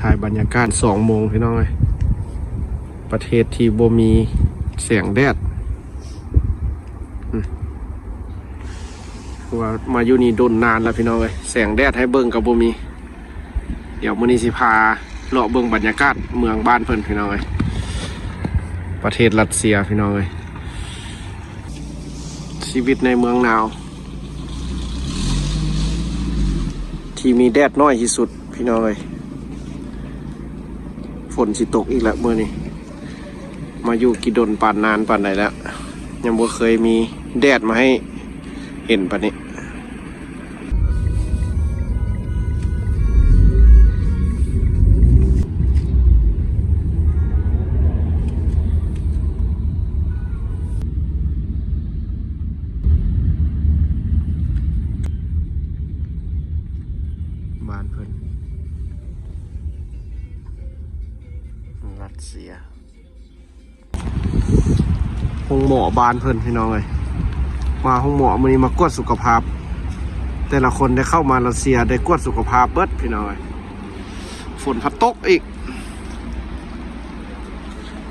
ຖ່າຍບັນຍາກາດສອງໂມງ ພີ່ນ້ອງເອີຍ, ປະເທດທີ່ບໍ່ມີແສງແດດ. ອືມ ຄືວ່າມາຢູ່ນີ້ດົນນານແລ້ວ ພີ່ນ້ອງເອີຍ, ແສງແດດໃຫ້ເບິ່ງກໍບໍ່ມີ. ດຽວມື້ນີ້ຊິພາເລາະເບິ່ງບັນຍາກາດເມືອງບ້ານເພິ່ນ ພີ່ນ້ອງເອີຍ, ປະເທດລັດເຊຍ ພີ່ນ້ອງເອີຍ. ຊີວິດໃນເມືອງໜາວ ທີ່ມີແດດໜ້ອຍທີ່ສຸດ ພີ່ນ້ອງເອີຍ. ຝົນຊິຕົກອີກແລ້ວມື້ນີ້, ມາຢູ່ກີ່ດົນປານນານປານໃດແລ້ວ ຍັງບໍ່ເຄີຍມີແດດມາໃຫ້ເຫັນປານນີ້. ບ້ານເພິ່ນ ລັດເຊຍ. ໂຮງໝໍບ້ານເພິ່ນ ພີ່ນ້ອງເອີຍ, ມາໂຮງໝໍມື້ນີ້ມາກວດສຸຂະພາບ. ແຕ່ລະຄົນໄດ້ເຂົ້າມາລັດເຊຍໄດ້ກວດສຸຂະພາບເບິດ ພີ່ນ້ອງເອີຍ. ຝົນພັດຕົກອີກ,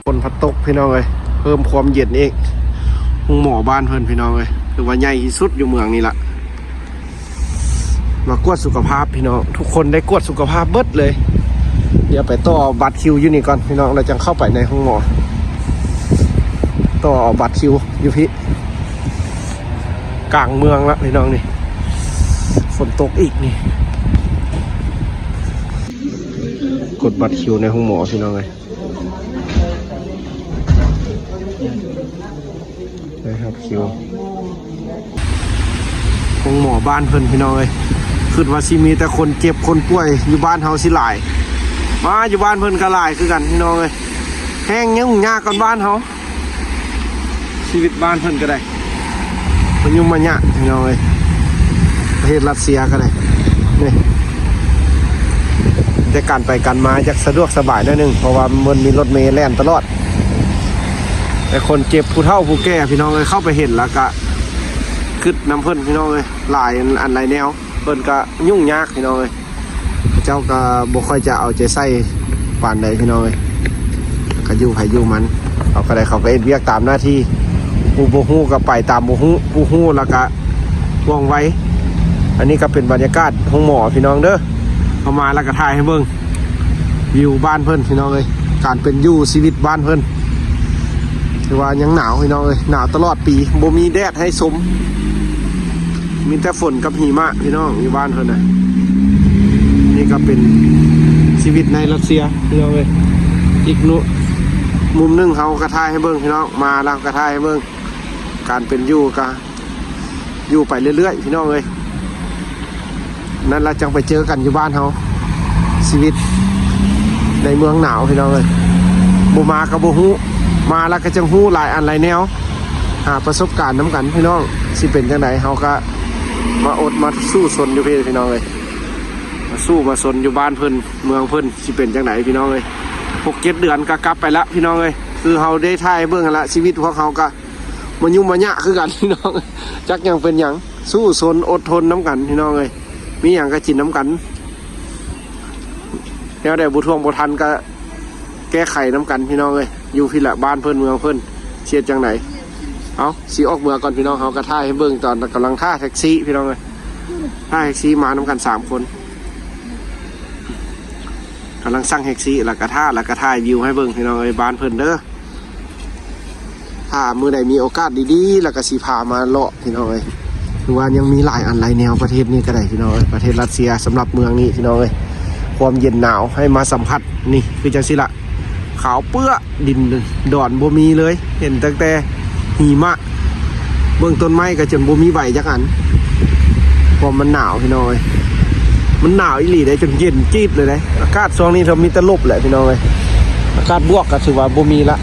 ຝົນພັດຕົກ ພີ່ນ້ອງເອີຍ, ເພີ່ມຄວາມເຢັນອີກ. ໂຮງໝໍບ້ານເພິ່ນ ພີ່ນ້ອງເອີຍ, ຖືວ່າໃຫຍ່ທີ່ສຸດຢູ່ເມືອງນີ້ລະ. ມາກວດສຸຂະພາບ ພີ່ນ້ອງ, ທຸກຄົນໄດ້ກວດສຸຂະພາບເບິດເລີຍ. ດຽວໄປຕໍ່ເອົາບັດຄິວຢູ່ນີ້ກ່ອນ ພີ່ນ້ອງ, ແລ້ວຈັ່ງເຂົ້າໄປໃນໂຮງໝໍ. ຕໍ່ເອົາບັດຄິວຢູ່ພີ້ ກາງເມືອງລະ ພີ່ນ້ອງ. ນີ້ຝົນຕົກອີກນີ້, ກົດບັດຄິວໃນໂຮງໝໍ ພີ່ນ້ອງເອີຍ. ໄດ້ຮັບຄິວ ໂຮງໝໍບ້ານເພິ່ນ ພີ່ນ້ອງເອີຍ. ຄິດວ່າຊິມີແຕ່ຄົນເຈັບຄົນປ່ວຍ, ຢູ່ບ້ານເຮົາຊິຫຼາຍ, ມາຢູ່ບ້ານເພິ່ນກໍຫຼາຍຄືກັນ ພີ່ນ້ອງເອີຍ. ແຮງຫຍຸ້ງຍາກກວ່າບ້ານເຮົາ. ຊີວິດບ້ານເພິ່ນກໍໄດ້ ມັນຫຍຸ້ງມັນຍາກ ພີ່ນ້ອງເອີຍ, ປະເທດລັດເຊຍກໍໄດ້. ນີ້ ແຕ່ການໄປການມາຢາກສະດວກສະບາຍໜ້ອຍໜຶ່ງ ເພາະວ່າມັນມີລົດເມແລ່ນຕະຫຼອດ. ແຕ່ຄົນເຈັບ ຜູ້ເຖົ້າຜູ້ແກ່ ພີ່ນ້ອງເອີຍ, ເຂົ້າໄປເຫັນແລ້ວກະຄິດນຳເພິ່ນ ພີ່ນ້ອງເອີຍ, ຫຼາຍອັນຫຼາຍແນວ. ເພິ່ນກະຫຍຸ້ງຍາກ ພີ່ນ້ອງເອີຍ, ເຂົາເຈົ້າກະບໍ່ຄ່ອຍຈະເອົາໃຈໃສ່ປານໃດ ພີ່ນ້ອງເອີຍ. ກະຢູ່ໃຜຢູ່ມັນ, ເຂົາກະໄດ້ ເຂົາກະເຮັດວຽກຕາມໜ້າທີ່. ຜູ້ບໍ່ຮູ້ກະໄປຕາມບໍ່ຮູ້, ຜູ້ຮູ້ແລ້ວກະວ່ອງໄວ. ອັນນີ້ກະເປັນບັນຍາກາດໂຮງໝໍ ພີ່ນ້ອງເດີ. ເຮົາມາແລ້ວກະຖ່າຍໃຫ້ເບິ່ງ ວິວບ້ານເພິ່ນ ພີ່ນ້ອງເອີຍ, ການເປັນຢູ່ຊີວິດບ້ານເພິ່ນ ຖືວ່າຍັງໜາວ ພີ່ນ້ອງເອີຍ, ໜາວຕະຫຼອດປີ, ບໍ່ມີແດດໃຫ້ຊົມ, ມີແຕ່ຝົນກັບຫິມະ ພີ່ນ້ອງ, ຢູ່ບ້ານເພິ່ນນະ. ນີ້ກໍເປັນຊີວິດໃນລັດເຊຍ ພີ່ນ້ອງເອີຍ. ອີກນຸ ມຸມໜຶ່ງເຮົາກໍຖ່າຍໃຫ້ເບິ່ງ ພີ່ນ້ອງ, ມາແລ້ວກໍຖ່າຍໃຫ້ເບິ່ງ ການເປັນຢູ່ກໍ ຢູ່ໄປເລື້ອຍໆ ພີ່ນ້ອງເອີຍ, ນັ້ນລະຈັ່ງໄປເຈີກັນຢູ່ບ້ານເຮົາ. ຊີວິດໃນເມືອງໜາວ ພີ່ນ້ອງເອີຍ, ບໍ່ມາກໍບໍ່ຮູ້, ມາແລ້ວກໍຈັ່ງຮູ້ຫຼາຍອັນຫຼາຍແນວ, ຫາປະສົບການນຳກັນ ພີ່ນ້ອງ. ຊິເປັນຈັ່ງໃດ ເຮົາກໍມາອົດມາສູ້ຊົນຢູ່ພີ້ ພີ່ນ້ອງເອີຍ, ມາສູ້ມາຊົນຢູ່ບ້ານເພິ່ນເມືອງເພິ່ນ ຊິເປັນຈັ່ງໃດ ພີ່ນ້ອງເອີຍ. ຫົກເຈັດເດືອນກໍກັບໄປລະ ພີ່ນ້ອງເອີຍ, ຄືເຮົາໄດ້ຖ່າຍໃຫ້ເບິ່ງຫັ້ນລະ, ຊີວິດພວກເຮົາກໍ ມາຫຍຸ້ງມາຍາກຄືກັນ ພີ່ນ້ອງ, ຈັກຫຍັງເປັນຫຍັງ, ສູ້ຊົນອົດທົນນຳກັນ ພີ່ນ້ອງເອີຍ, ມີຫຍັງກໍກິນນຳກັນ, ແນວໃດບໍ່ທ່ວງບໍ່ທັນກໍແກ້ໄຂນຳກັນ ພີ່ນ້ອງເອີຍ. ຢູ່ພີ້ລະ ບ້ານເພິ່ນເມືອງເພິ່ນ ຊິເຮັດຈັ່ງໃດ. ເອົາ ຊິອອກເມືອກ່ອນ ພີ່ນ້ອງ, ເຮົາກໍຖ່າຍໃຫ້ເບິ່ງຕອນກຳລັງຖ້າແທັກຊີ ພີ່ນ້ອງເອີຍ, ຖ້າແທັກຊີມານຳກັນສາມຄົນ, ກຳລັງສັ່ງແທັກຊີ ແລ້ວກໍຖ້າ ແລ້ວກໍຖ່າຍວິວໃຫ້ເບິ່ງ ພີ່ນ້ອງເອີຍ, ບ້ານເພິ່ນເດີ. ຖ້າມື້ໃດມີໂອກາດດີໆ ແລ້ວກໍຊິພາມາເລາະ ພີ່ນ້ອງເອີຍ, ຄືວ່າຍັງມີຫຼາຍອັນຫຼາຍແນວ. ປະເທດນີ້ກໍໄດ້ ພີ່ນ້ອງເອີຍ, ປະເທດລັດເຊຍ ສຳລັບເມືອງນີ້ ພີ່ນ້ອງເອີຍ, ຄວາມເຢັນໜາວໃຫ້ມາສຳຜັດ. ນີ້ຄືຈັ່ງຊີ້ລະ, ຂາວເປື້ອ ດິນດອນບໍ່ມີເລີຍ, ເຫັນຕັ້ງແຕ່ຫິມະ. ເບິ່ງຕົ້ນໄມ້ກໍຈົນບໍ່ມີໃບຈັກອັນ ເພາະມັນໜາວ ພີ່ນ້ອງເອີຍ, ມັນໜາວອີ່ຫຼີເດ້, ຈົນເຢັນຈີດເລີຍເດ້. ອາກາດຊ່ວງນີ້ເທົ່າມີແຕ່ລົບແຫຼະ ພີ່ນ້ອງເອີຍ, ອາກາດບວກກໍຖືວ່າບໍ່ມີລະ.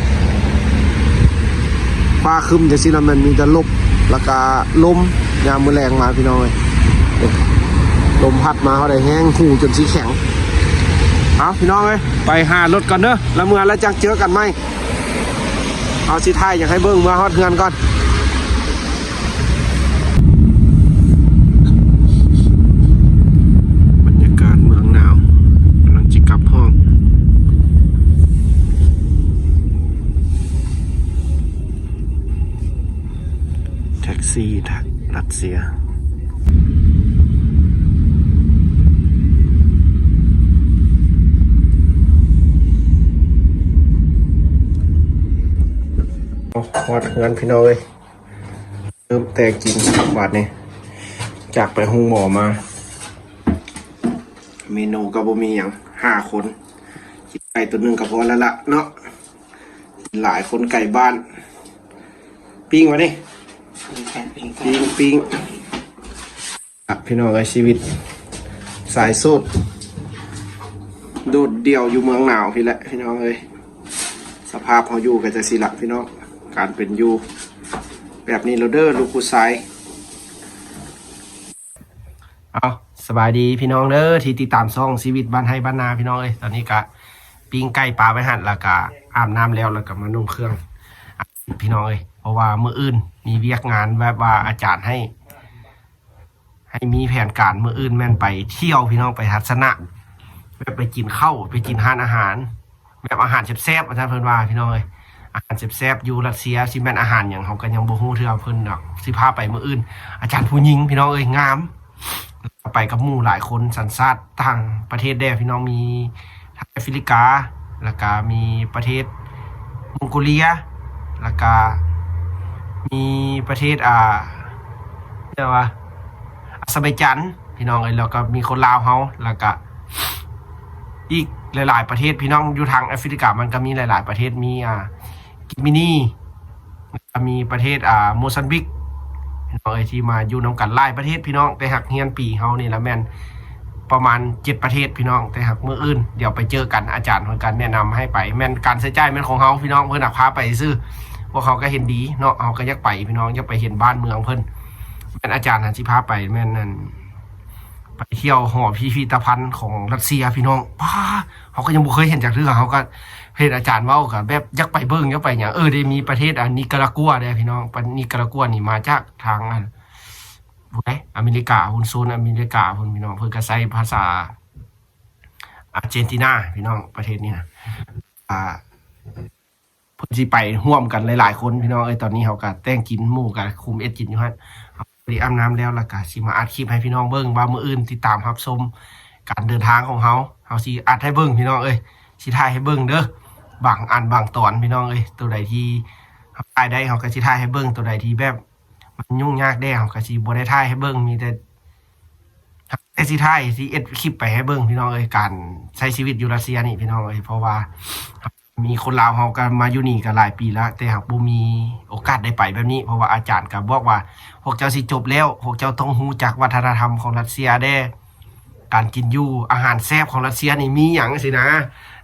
ຟ້າຄຶ້ມຈັ່ງຊີ້ລະແມ່ນມີແຕ່ລົບ ແລ້ວກະລົມຍາມມື້ແລງມາ ພີ່ນ້ອງເອີຍ, ລົມພັດມາເຮົາໄດ້ແຮງ ຫູຈົນຊິແຂງ. ເອົາ ພີ່ນ້ອງເອີຍ, ໄປຫາລົດກ່ອນເດີ, ລະເມືອລະຈັ່ງເຈີກັນໃໝ່. ເອົາ ຊິຖ່າຍຫຍັງໃຫ້ເບິ່ງ ເມືອຮອດເຮືອນກ່ອນ. ບັນຍາກາດເມືອງໜາວ ກຳລັງຊິກັບຫ້ອງ. ທີ່ລັດເຊຍ. ຮອດເຮືອນພີ່ນ້ອງເອີຍ ເລີ່ມແຕ່ງກິນບາດນີ້ ຈາກໄປໂຮງໝໍມາ ເມນູກໍບໍ່ມີຫຍັງ ຫ້າຄົນ ກິນໄກ່ຕົວໜຶ່ງກໍພໍແລ້ວລະເນາະ ກິນຫຼາຍຄົນໃກ້ບ້ານ ປີ້ງວະນີ້ ປີ້ງ ປີ້ງ ພີ່ນ້ອງເອີຍ ຊີວິດສາຍໂສດ ໂດດດ່ຽວຢູ່ເມືອງໜາວພີ້ແຫຼະ ພີ່ນ້ອງເອີຍ ສະພາບເຮົາຢູ່ກໍຈັ່ງຊີ້ລະພີ່ນ້ອງ ການເປັນຢູ່ແບບນີ້ແລ້ວເດີ ລູກຜູ້ຊາຍ. ເອົາ ສະບາຍດີພີ່ນ້ອງເດີ ທີ່ຕິດຕາມຊ່ອງຊີວິດບ້ານໄຮ່ບ້ານນາ ພີ່ນ້ອງເອີຍ ຕອນນີ້ກະປີ້ງໄກ່ປາໄວ້ຫັ້ນ ແລ້ວກະອາບນ້ຳແລ້ວ ແລ້ວກະມານຸ່ງເຄື່ອງ ພີ່ນ້ອງເອີຍ ເພາະວ່າມື້ອື່ນມີວຽກງານ ແບບວ່າອາຈານໃຫ້ ໃຫ້ມີແຜນການມື້ອື່ນແມ່ນໄປທ່ຽວພີ່ນ້ອງ ໄປທັດສະນະ ແບບໄປກິນເຂົ້າ ໄປກິນຮ້ານອາຫານ ແບບອາຫານແຊບໆ ວ່າຊັ້ນເພິ່ນວ່າພີ່ນ້ອງເອີຍ ອາຫານແຊບໆ ຢູ່ຣັດເຊຍ ຊິແມ່ນອາຫານຫຍັງ ເຮົາກໍຍັງບໍ່ຮູ້ເທື່ອ ເພິ່ນດອກ ຊິພາໄປມື້ອື່ນ ອາຈານຜູ້ຍິງພີ່ນ້ອງເອີຍ ງາມ ໄປກັບໝູ່ຫຼາຍຄົນ ສັນຊາດຕ່າງປະເທດແດ່ພີ່ນ້ອງ ມີທັງແອຟຣິກາ ແລ້ວກະມີປະເທດມົງໂກເລຍ ແລ້ວກະມີປະເທດ ອ່າ ເອີ້ນວ່າ ອາເຊີໄບຈານ ພີ່ນ້ອງເອີຍ ແລ້ວກໍມີຄົນລາວເຮົາ ແລ້ວກະອີກຫຼາຍໆປະເທດ ພີ່ນ້ອງ ຢູ່ທາງແອຟຣິກາ ມັນກໍມີຫຼາຍໆປະເທດ ມີ ອ່າ ກິນມີນີ ແລ້ວກໍມີປະເທດ ອ່າ ໂມຊັມບິກ ພີ່ນ້ອງເອີຍ ທີ່ມາຢູ່ນຳກັນຫຼາຍປະເທດ ພີ່ນ້ອງ ແຕ່ຫາກຮຽນປີເຮົານີ້ລະແມ່ນປະມານເຈັດປະເທດ ພີ່ນ້ອງ ແຕ່ຫາກມື້ອື່ນດຽວໄປເຈີກັນ ອາຈານເພິ່ນກໍແນະນຳໃຫ້ໄປ ແມ່ນການໃຊ້ຈ່າຍແມ່ນຂອງເຮົາ ພີ່ນ້ອງ ເພິ່ນຫາກພາໄປຊື່ ພວກເຮົາກໍເຫັນດີເນາະ ເຮົາກໍຢາກໄປ ພີ່ນ້ອງ ຢາກໄປເຫັນບ້ານເມືອງເພິ່ນ ແມ່ນອາຈານຫັ້ນຊິພາໄປ ແມ່ນອັນ ໄປທ່ຽວຫໍພິພິທະພັນຂອງຣັດເຊຍ ພີ່ນ້ອງ ປ້າ ເຮົາກໍຍັງບໍ່ເຄີຍເຫັນຈັກເທື່ອ ເຮົາກໍເຫັນອາຈານເວົ້າກໍແບບຢາກໄປເບິ່ງ ຢາກໄປຫຍັງ ເອີ ໄດ້ມີປະເທດ ອາ ນິກາຣາກົວເດ້ ພີ່ນ້ອງ ປະ ນິກາຣາກົວນີ້ມາຈາກທາງ ອັນ ຜູ້ໃດ ອາເມລິກາພຸ້ນ ໂຊນອາເມລິກາພຸ້ນ ພີ່ນ້ອງ ເພິ່ນກໍໃຊ້ພາສາອາເຈນຕິນາ ພີ່ນ້ອງ ປະເທດນີ້ນະ ອ່າ ເພິ່ນຊິໄປຮ່ວມກັນຫຼາຍໆຄົນ ພີ່ນ້ອງເອີຍ ຕອນນີ້ເຮົາກໍແຕ່ງກິນ ໝູ່ກໍຄຸມເອັດກິນຢູ່ຫັ້ນ ເຮົາໄດ້ອາບນ້ຳແລ້ວ ແລ້ວກໍຊິມາອັດຄລິບໃຫ້ພີ່ນ້ອງເບິ່ງວ່າມື້ອື່ນຕິດຕາມຮັບຊົມການເດີນທາງຂອງເຮົາ ເຮົາຊິອັດໃຫ້ເບິ່ງ ພີ່ນ້ອງເອີຍ ຊິຖ່າຍໃຫ້ເບິ່ງເດີ ບາງອັນບາງຕອນ ພີ່ນ້ອງເອີຍ ໂຕໃດທີ່ເຮົາຖ່າຍໄດ້ ເຮົາກໍຊິຖ່າຍໃຫ້ເບິ່ງ ໂຕໃດທີ່ແບບມັນຫຍຸ້ງຍາກແດ່ ເຮົາກໍຊິບໍ່ໄດ້ຖ່າຍໃຫ້ເບິ່ງ ມີແຕ່ ແຕ່ຊິຖ່າຍ ຊິເອັດຄລິບໄປໃຫ້ເບິ່ງ ພີ່ນ້ອງເອີຍ ການໃຊ້ຊີວິດຢູ່ຣັດເຊຍນີ້ ພີ່ນ້ອງເອີຍ ເພາະວ່າມີຄົນລາວເຮົາກໍມາຢູ່ນີ້ກໍຫຼາຍປີແລ້ວ ແຕ່ຫາກບໍ່ມີໂອກາດໄດ້ໄປແບບນີ້ ເພາະວ່າອາຈານກໍບອກວ່າ ພວກເຈົ້າຊິຈົບແລ້ວ ພວກເຈົ້າຕ້ອງຮູ້ຈັກວັດທະນະທຳຂອງຣັດເຊຍແດ່ ການກິນຢູ່ ອາຫານແຊບຂອງຣັດເຊຍນີ້ມີຫຍັງຊີ້ນະ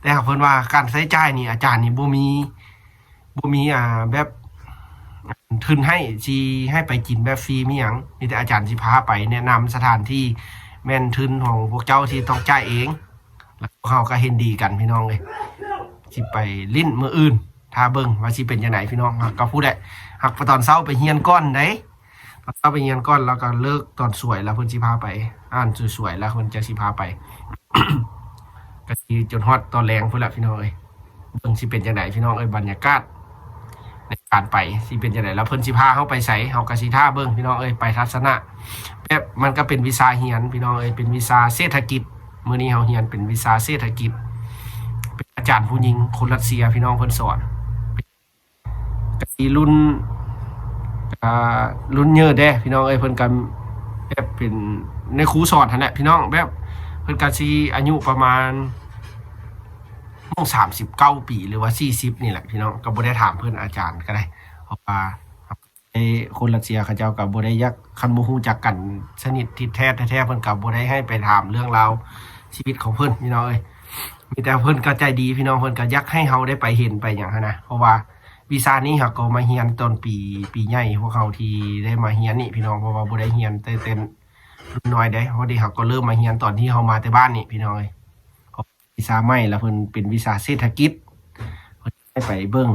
ແຕ່ຫາກເພິ່ນວ່າການໃຊ້ຈ່າຍນີ້ ອາຈານນີ້ບໍ່ມີ ບໍ່ມີ ອ່າ ແບບທຶນໃຫ້ ຊິໃຫ້ໄປກິນແບບຟຣີມີຫຍັງ ມີແຕ່ອາຈານຊິພາໄປແນະນຳສະຖານທີ່ ແມ່ນທຶນຂອງພວກເຈົ້າທີ່ຕ້ອງຈ່າຍເອງ ແລ້ວພວກເຮົາກໍເຫັນດີກັນ ພີ່ນ້ອງເອີຍ ຊິໄປຫຼິ້ນມື້ອື່ນ ຖ້າເບິ່ງວ່າຊິເປັນຈັ່ງໃດ ພີ່ນ້ອງ ຫາກກໍຜູ້ໃດ ຫາກຕອນເຊົ້າໄປຮຽນກ່ອນໃດ ຕອນເຊົ້າໄປຮຽນກ່ອນ ແລ້ວກໍເລີກຕອນສວຍ ແລ້ວເພິ່ນຊິພາໄປ ອ່ານສວຍໆ ແລ້ວເພິ່ນຈະຊິພາໄປ ກໍຊິຈົນຮອດຕອນແລງພຸ້ນລະ ພີ່ນ້ອງເອີຍ ເບິ່ງຊິເປັນຈັ່ງໃດ ພີ່ນ້ອງເອີຍ ບັນຍາກາດໃນການໄປຊິເປັນຈັ່ງໃດ ແລ້ວເພິ່ນຊິພາເຮົາໄປໃສ ເຮົາກໍຊິຖ້າເບິ່ງ ພີ່ນ້ອງເອີຍ ໄປທັດສະນະ ແບບມັນກໍເປັນວິຊາຮຽນ ພີ່ນ້ອງເອີຍ ເປັນວິຊາເສດຖະກິດ ມື້ນີ້ເຮົາຮຽນເປັນວິຊາເສດຖະກິດ ເປັນອາຈານຜູ້ຍິງຄົນຣັດເຊຍ ພີ່ນ້ອງ ເພິ່ນສອນ ກໍຊິລຸ້ນ ອ່າ ລຸ້ນເຍີແດ່ ພີ່ນ້ອງເອີຍ ເພິ່ນກໍແບບເປັນນາຍຄູສອນຫັ້ນແຫຼະ ພີ່ນ້ອງ ແບບເພິ່ນກໍຊິອາຍຸປະມານ ສາມສິບເກົ້າປີ ຫຼືວ່າ ສີ່ສິບ ນີ້ແຫຼະ ພີ່ນ້ອງ ກໍບໍ່ໄດ້ຖາມເພິ່ນ ອາຈານກໍໄດ້ ເພາະວ່າ ຄົນຣັດເຊຍເຂົາເຈົ້າກໍບໍ່ໄດ້ຢາກ ຄັນບໍ່ຮູ້ຈັກກັນສະໜິດທິດແທ້ແທ້ ເພິ່ນກໍບໍ່ໄດ້ໃຫ້ໄປຖາມເລື່ອງລາວຊີວິດຂອງເພິ່ນ ພີ່ນ້ອງເອີຍ ມີແຕ່ເພິ່ນກໍໃຈດີ ພີ່ນ້ອງ ເພິ່ນກໍຢາກໃຫ້ເຮົາໄດ້ໄປເຫັນໄປຫຍັງຫັ້ນນະ ເພາະວ່າວິຊານີ້ເຮົາກໍມາຮຽນຕອນປີ ປີໃຫຍ່ ພວກເຮົາທີ່ໄດ້ມາຮຽນນີ້ ພີ່ນ້ອງ ເພາະວ່າບໍ່ໄດ້ຮຽນແຕ່ ແຕ່ລຸ້ນນ້ອຍເດ້ ພໍດີເຮົາກໍເລີ່ມມາຮຽນຕອນທີ່ເຮົາມາແຕ່ບ້ານນີ້ ພີ່ນ້ອງເອີຍ ວິຊາໃໝ່ ແລ້ວເພິ່ນເປັນວິຊາເສດຖະກິດ ເພິ່ນໃຫ້ໄປເບິ່ງ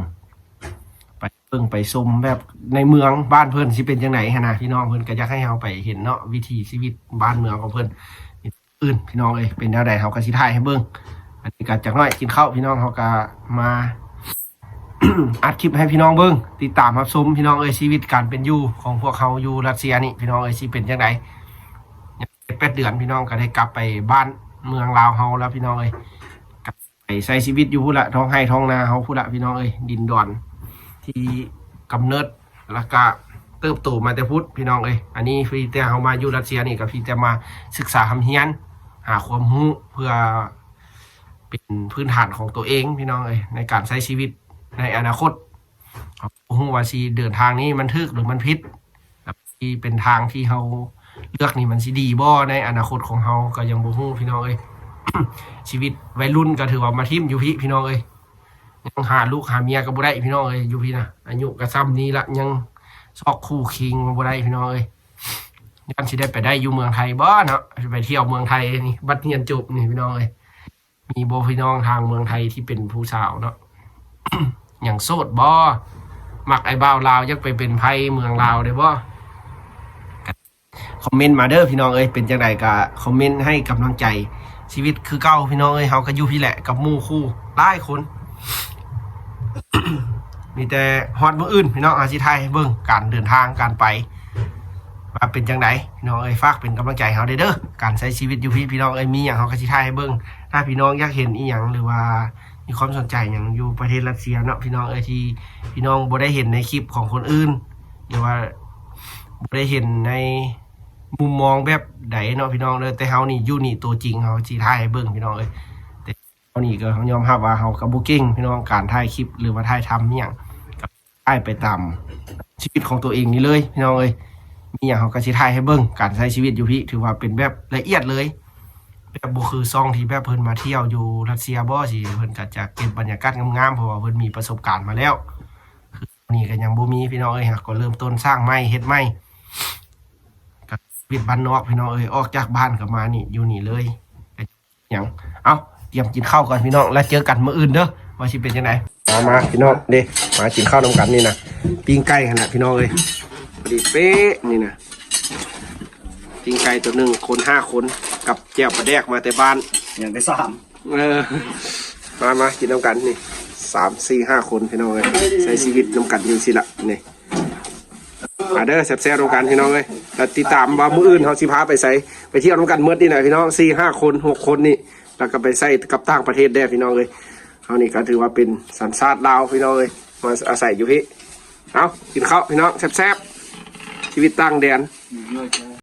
ໄປເບິ່ງໄປຊົມແບບໃນເມືອງບ້ານເພິ່ນຊິເປັນຈັ່ງໃດຫັ້ນນະ ພີ່ນ້ອງ ເພິ່ນກໍຢາກໃຫ້ເຮົາໄປເຫັນເນາະ ວິຖີຊີວິດບ້ານເມືອງຂອງເພິ່ນ ອື່ນ ພີ່ນ້ອງເອີຍ ເປັນແນວໃດເຮົາກໍຊິຖ່າຍໃຫ້ເບິ່ງ ອັນນີ້ກໍຈັກໜ້ອຍກິນເຂົ້າ ພີ່ນ້ອງ ເຮົາກໍມາ ອັດຄລິບໃຫ້ພີ່ນ້ອງເບິ່ງ ຕິດຕາມຮັບຊົມພີ່ນ້ອງເອີຍ ຊີວິດການເປັນຢູ່ຂອງພວກເຮົາຢູ່ຣັດເຊຍນີ້ພີ່ນ້ອງເອີຍ ຊິເປັນຈັ່ງໃດ. ເຈັດແປດເດືອນພີ່ນ້ອງກໍໄດ້ກັບໄປບ້ານເມືອງລາວເຮົາແລ້ວພີ່ນ້ອງເອີຍ ໄປໃຊ້ຊີວິດຢູ່ພຸ້ນລະ ທ້ອງໄຮ່ທ້ອງນາເຮົາພຸ້ນລະພີ່ນ້ອງເອີຍ ດິນດອນທີ່ກຳເນີດ ແລ້ວກະເຕີບໂຕມາແຕ່ພຸ້ນພີ່ນ້ອງເອີຍ. ອັນນີ້ພຽງແຕ່ເຮົາມາຢູ່ຣັດເຊຍນີ້ ກໍພຽງແຕ່ມາສຶກສາຮ່ຳຮຽນ ຫາຄວາມຮູ້ເພື່ອເປັນພື້ນຖານຂອງຕົວເອງພີ່ນ້ອງເອີຍ ໃນການໃຊ້ຊີວິດໃນອະນາຄົດ. ເຮົາບໍ່ຮູ້ວ່າຊິເດີນທາງນີ້ມັນຖືກ ຫຼື ມັນຜິດ ແລ້ວຊິເປັນທາງທີ່ເຮົາເລືອກນີ້ມັນຊິດີບໍ່ໃນອະນາຄົດຂອງເຮົາ ກໍຍັງບໍ່ຮູ້ພີ່ນ້ອງເອີຍ. ຊີວິດໄວລຸ້ນກໍຖືວ່າມາຖິ້ມຢູ່ພີ້ພີ່ນ້ອງເອີຍ ຍັງຫາລູກຫາເມຍກໍບໍ່ໄດ້ພີ່ນ້ອງເອີຍ ຢູ່ພີ້ນະ ອາຍຸກໍຊ່ຳນີ້ລະ ຍັງຊອກຄູ່ຄີງບໍ່ໄດ້ພີ່ນ້ອງເອີຍ. ຢ້ານຊິໄດ້ໄປໄດ້ຢູ່ເມືອງໄທບໍ່ເນາະ ໄປທ່ຽວເມືອງໄທນີ້ ບັດຮຽນຈົບນີ້ພີ່ນ້ອງເອີຍ. ມີບໍ່ພີ່ນ້ອງທາງເມືອງໄທທີ່ເປັນຜູ້ສາວເນາະ ຍັງໂສດບໍ່ ມັກໄອ້ບ່າວລາວ ຢາກໄປເປັນໃພ້ເມືອງລາວໄດ້ບໍ່? ຄອມເມັນມາເດີພີ່ນ້ອງເອີຍ ເປັນຈັ່ງໃດກໍຄອມເມັນໃຫ້ກຳລັງໃຈ. ຊີວິດຄືເກົ່າພີ່ນ້ອງເອີຍ ເຮົາກໍຢູ່ພີ້ແຫຼະກັບໝູ່ຄູ່ຫຼາຍຄົນ. ມີແຕ່ຮອດມື້ອື່ນພີ່ນ້ອງ ເຮົາຊິຖ່າຍໃຫ້ເບິ່ງການເດີນທາງການໄປ ວ່າເປັນຈັ່ງໃດພີ່ນ້ອງເອີຍ. ຝາກເປັນກຳລັງໃຈເຮົາແດ່ເດີ ການໃຊ້ຊີວິດຢູ່ພີ້ພີ່ນ້ອງເອີຍ. ມີຫຍັງເຮົາກໍຊິຖ່າຍໃຫ້ເບິ່ງ ຖ້າພີ່ນ້ອງຢາກເຫັນອີ່ຫຍັງ ຫຼືວ່າມີຄວາມສົນໃຈຫຍັງຢູ່ປະເທດຣັດເຊຍເນາະ ພີ່ນ້ອງເອີຍ ທີ່ພີ່ນ້ອງບໍ່ໄດ້ເຫັນໃນຄລິບຂອງຄົນອື່ນ ຫຼືວ່າບໍ່ໄດ້ເຫັນໃນມຸມມອງແບບໃດເນາະ ພີ່ນ້ອງເດີ. ແຕ່ເຮົານີ້ຢູ່ນີ້ຕົວຈິງ ເຮົາຊິຖ່າຍໃຫ້ເບິ່ງພີ່ນ້ອງເອີຍ. ແຕ່ເຮົານີ້ກໍຍອມຮັບວ່າເຮົາກໍບໍ່ເກັ່ງພີ່ນ້ອງ ການຖ່າຍຄລິບ ຫຼືວ່າຖ່າຍທຳອີ່ຫຍັງ ກໍຖ່າຍໄປຕາມຊີວິດຂອງຕົວເອງນີ້ເລີຍພີ່ນ້ອງເອີຍ. ມີຫຍັງເຮົາກໍຊິຖ່າຍໃຫ້ເບິ່ງ ການໃຊ້ຊີວິດຢູ່ພີ້ ຖືວ່າເປັນແບບລະອຽດເລີຍ ແບບບໍ່ຄືຊ່ອງທີ່ແບບເພິ່ນມາທ່ຽວຢູ່ຣັດເຊຍບໍ່ ຊິເພິ່ນກໍຈະເກັບບັນຍາກາດງາມໆ ເພາະວ່າເພິ່ນມີປະສົບການມາແລ້ວ. ຄືນີ້ກໍຍັງບໍ່ມີພີ່ນ້ອງເອີຍ ຫາກໍເລີ່ມຕົ້ນສ້າງໃໝ່ເຮັດໃໝ່ ກໍຊີວິດບ້ານນອກພີ່ນ້ອງເອີຍ. ອອກຈາກບ້ານກໍມານີ້ ຢູ່ນີ້ເລີຍ ຫຍັງ. ເອົ້າ ຕຽມກິນເຂົ້າກ່ອນພີ່ນ້ອງ ແລ້ວເຈີກັນມື້ອື່ນເດີ ວ່າຊິເປັນຈັ່ງໃດ. ມາ ມາພີ່ນ້ອງເດ້ ມາກິນເຂົ້ານຳກັນນີ້ນະ ປີ້ງໄກ່ຫັ້ນນະພີ່ນ້ອງເອີຍ ພໍດີເປະນີ້ນະ. ປີ້ງໄກ່ຕົວໜຶ່ງ ຄົນຫ້າຄົນ ກັບແຈ່ວປາແດກມາແຕ່ບ້ານ ຍັງໄດ້ສາມ. ເອີ ມາ ມາກິນນຳກັນນີ້ ສາມ ສີ່ ຫ້າ ຄົນພີ່ນ້ອງເອີຍ ໃຊ້ຊີວິດນຳກັນຈັ່ງຊີ້ລະນີ້. ມາເດີ ແຊບໆນຳກັນພີ່ນ້ອງເອີຍ ແລ້ວຕິດຕາມວ່າມື້ອື່ນເຮົາຊິພາໄປໃສ ໄປທ່ຽວນຳກັນໝົດນີ້ນະພີ່ນ້ອງ ສີ່ຫ້າຄົນ ຫົກຄົນນີ້ ແລ້ວກໍໄປໃຊ້ກັບຕ່າງປະເທດແດ່ພີ່ນ້ອງເອີຍ. ເຮົານີ້ກໍຖືວ່າເປັນສັນຊາດລາວພີ່ນ້ອງເອີຍ ມາອາໄສຢູ່ພີ້. ເອົາ ກິນເຂົ້າພີ່ນ້ອງ ແຊບໆ ຊີວິດຕ່າງແດນ.